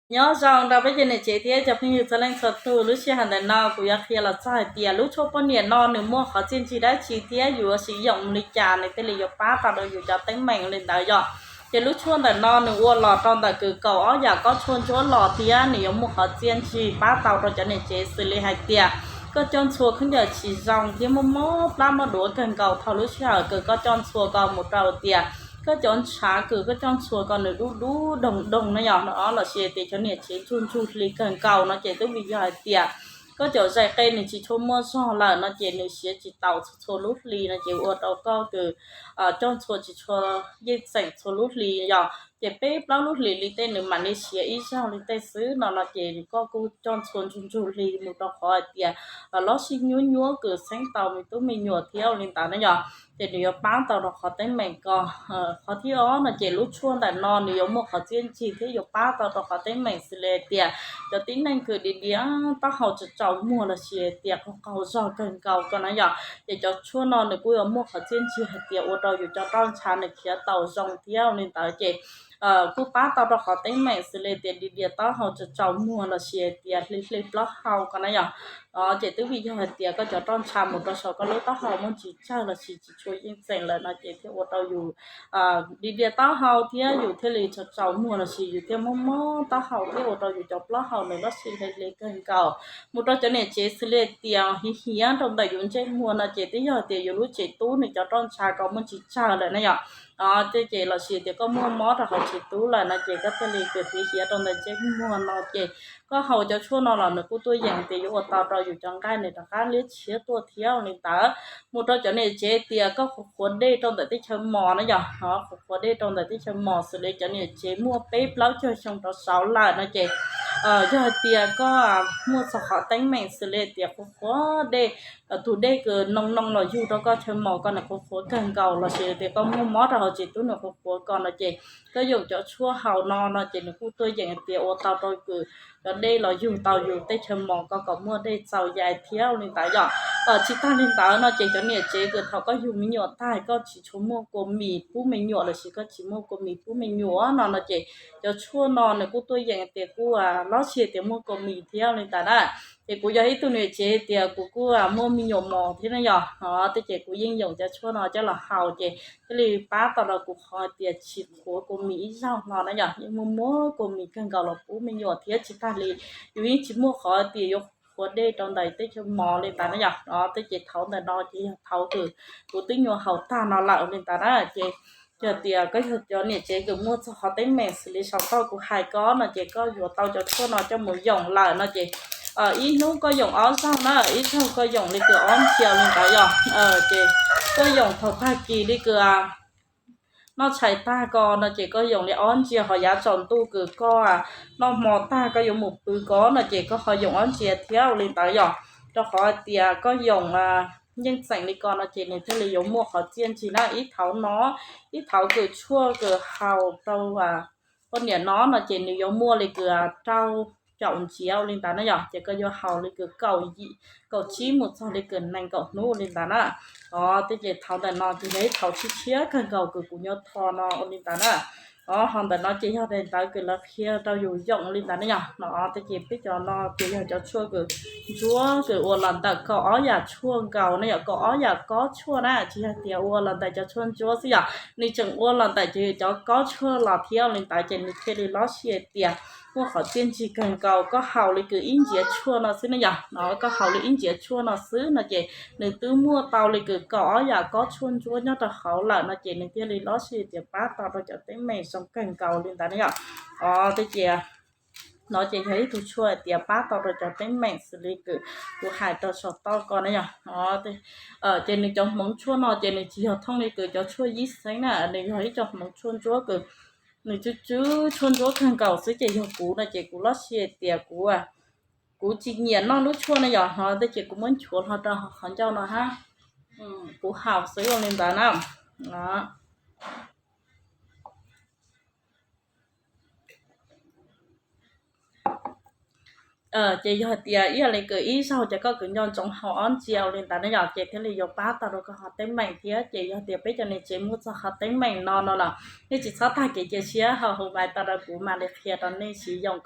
Nyob zoo rau peb cov niam tsev thiab cov phooj ywg txhua leej txhua tus, lub sij hawm ntawm no kuv yuav qhia los txog hais tias lub tshuaj poj niam no nws muaj qhov txiaj ntsig dab tsi thiab yus yuav siv yoom li cas nws thiaj li yuav pab tau rau yus cov teeb meem li ntawd yom. Ces lub tshuaj ntawm no nws ua los rau ntawm kws kaum ob yam kob tshuaj ntsuab los thiab nws yuav muaj qhov txiaj ntsig pab tau rau cov niam tsev xws li hais tias koj coj ntxhua khaub ncaws tsis zoo thiab mob mob plab mob duav kawg nkaus thaum lub sij hawm kws koj coj ntxhua ko mus rau tias koj cov ntshav kws koj coj ntxhua ko nws dub dub doog doog na yom, lossis tias cov niam tsev ntsug ntsug hli kawg nkaus no ces twb vim yog hais tias koj cov zais qe nws tsis tshua muaj zog lawm no ces nws siav tsis taus txhua txhua lub hli no ces ua rau koj kws coj ntxhua tsis tshua yeej txeem txhua lub hli yom. Ces peb plaub lub hlis li tej nws mam li siav ib zaug li tej xwb no no ces koj kuj coj ntxhua ntsug ntsug hli mus rau qhov hais tias lub sij nyuab nyuab kws xeeb tau me tub me nyuam thiab li ntawd na yom. Ces nws yuav pab tau rau qhov teeb meem ko. Qhov thib ob no ces lub tshuaj ntawm no nws yuav muaj qhov txiaj ntsig thiab yuav pab tau rau qhov teeb meem xws li hais tias cov tib neeg kws di di taub hau tsaus tsaus muag lossis tias qaug qaug zog kawg nkaus ko na yom. Ces cov tshuaj no nws kuj yuav muaj qhov txiaj ntsig hais tias ua rau yus cov roj ntsha nws khiav tau zoo thiab li ntawd ces kuj pab tau rau qhov teeb meem xws li tias di di taub hau tsaus tsaus muag lossis tias hli hli plaub hau ko na yom. Ces twb vim yog hais tias koj cov roj ntsha mus rau saum koj lub taub hau muaj ntsis tsawg lossis tsis tshua yeej txeem lawm no ces thiaj ua rau yus di di taub hau thiab yus thiaj li tsaus tsaus muag lossis yus thiaj mob mob taub hau thiab ua rau yus cov plaub hau nws lub sij hli hli kawg nkaus. Mus rau cov niam tsev xws li tias hiav hiav rau ntawm yus ntsej muag no ces twb yog tias yus lub tsev tub nws cov roj ntsha ko muaj ntsis tsawg lawm na yom. Tej ces lossis tias koj muaj mob rau hauv tsev tub lawm no ces koj thiaj li kws hiav hiav rau ntawm ntsej muag no ces koj haus cov tshuaj no los nws kuj tuaj yeem tias yuav ua tau rau yus cov nqaij nws rov qab liab tshiab tuaj thiab li ntawd. Mus rau cov niam tsev tias koj qhuav qhuav dej rau ntawm teb chaws mos na yom, qhuav qhuav dej rau ntawm teb chaws mos xws li cov niam tsev muaj peb plaub caug xyoo rov saud lawm no ces yog hais tias koj muaj txog qhov teeb meem xws li tias qhuav qhuav dej, tus dej kws noo noo los yug rau koj chaw mos ko nws qhuav qhuav kawg nkaus lossis tias koj muaj mob rau hauv tsev tub nws qhuav qhuav ko no ces koj yoom cov tshuaj haus no no ces nws kuj tuaj yeem tias ua tau rau kws cov dej los yug tau yus tej chaw mos ko kom muaj dej txaus yais thiab li ntawd yom. Tsis tag li ntawd no ces cov niam tsev kws thaum koj yug me nyuam tag koj tsis tshua muaj kua mis pub me nyuam lossis koj tsis muaj kua mis pub me nyuam no no ces cov tshuaj no nws kuj tuaj yeem tias kuj lub sij tias muaj kua mis thiab li ntawd na. Ces kuv yog ib tug niam tsev tias kuv kuj muaj me nyuam mos thiab na yom, tej ces kuv yeej yoom cov tshuaj no coj los haus ces thiaj li pab tau rau kuv qhov tias tsis qhuav kua mis ib zaug hlo na yom. Yeej muaj muab kua mis kawg nkaus los pub me nyuam thiab tsis tag li yus yeej tsis muaj qhov tias yuav qhuav dej rau ntawm teb chaws mos li ntawd na yom. Tej ces thaum ntawm no ces yog thaum kws kuv twb nyuam haus tag no lawm li ntawd na ces yog tias koj yog cov niam tsev kws muaj txog qhov teeb meem xws li saum toj kuv hais ko no ces koj yuav tau cov tshuaj no coj mus yoom lawm no ces ib hnub koj yoom ob zaug na, ib zaug koj yoom li kws ob ntsia li ntawd yom. Ces koj yoom thaum tag kis li kws noj tshais tag ko no ces koj yoom li ob ntsia, ho yav tsaus ntuj kws koj noj hmo tag koj yuav mus pw ko no ces koj ho yoom ob ntsia thiab li ntawd yom. Rau qhov tias koj yoom yeej txeem li ko no ces nws thiaj li yuav muaj qhov txiaj ntsig na. Ib thaum no, ib thaum kws tshuaj kws haus rau poj niam no no ces nws yuav muaj li kws rau caum ntsiav li ntawd na yom. Ces koj yuav haus li kws kaum yim, kaum tsib mus txog li kws nees nkaum hnub li ntawd na. Tej ces thaum ntawm no ces yog ib thaum tshiab tshiab kawg nkaus kws kuv nyob tho no ua li ntawd na. Ho ntawm no ces yog daim ntawv kws lawv qhia rau yus yoom li ntawd na yom. No tej ces peb cov no ces yog cov tshuaj kws ntsuab kws ua los ntawm kaum ob yam tshuaj nkaus na yom, kaum ob yam kob tshuaj na, tsis yog tias ua los ntawm cov tshuaj ntsuab xwb yom, nws tseem ua los ntawm cov kob tshuaj los thiab li ntawd ces nws thiaj li lub sij hawm tias muaj qhov txiaj ntsig kawg nkaus. Koj haus li kws ib ntsiav tshuaj no xwb ne yom, no koj haus li ib ntsiav tshuaj no xwb no ces nws twb muaj tau li kws kaum ob yam kob tshuaj ntsuab nyob rau hauv lawm no ces nws thiaj li lub sij hawm tias pab tau rau cov teeb meem zoo kawg nkaus li ntawd na yom. Tej ces no ces yog ib tug tshuaj hais tias pab tau rau cov teeb meem xws li kws kuv hais rau saum toj ko na yom. Ces nws cov hmoov tshuaj no ces nws tsis yog thooj li kws cov tshuaj yib xeeb na, nws yog ib co hmoov tshuaj ntsuab kws nws tsw tsw tshuaj ntsuab kawg nkaus xwb ces yog kuv no ces kuv lub sij hawm tias kuv, kuv tsis nyiam noj lub tshuaj na yom, no tej ces kuv muab nchuav hlo rau qhov ncauj no hab, kuv haus xwb ua li ntawd na. Ces yog tias ib yam li kws ib zaug ces koj kws nco ntsoov haus ob ntsia ua li ntawd na yom, ces thiaj li yuav pab tau rau koj qhov teeb meem thiab. Ces yog tias peb cov niam tsev muaj txog qhov teeb meem no no los nej tsis txhob tag kev cia siab, ho hu mai tau rau kuv mam li qhia rau nej siv yoom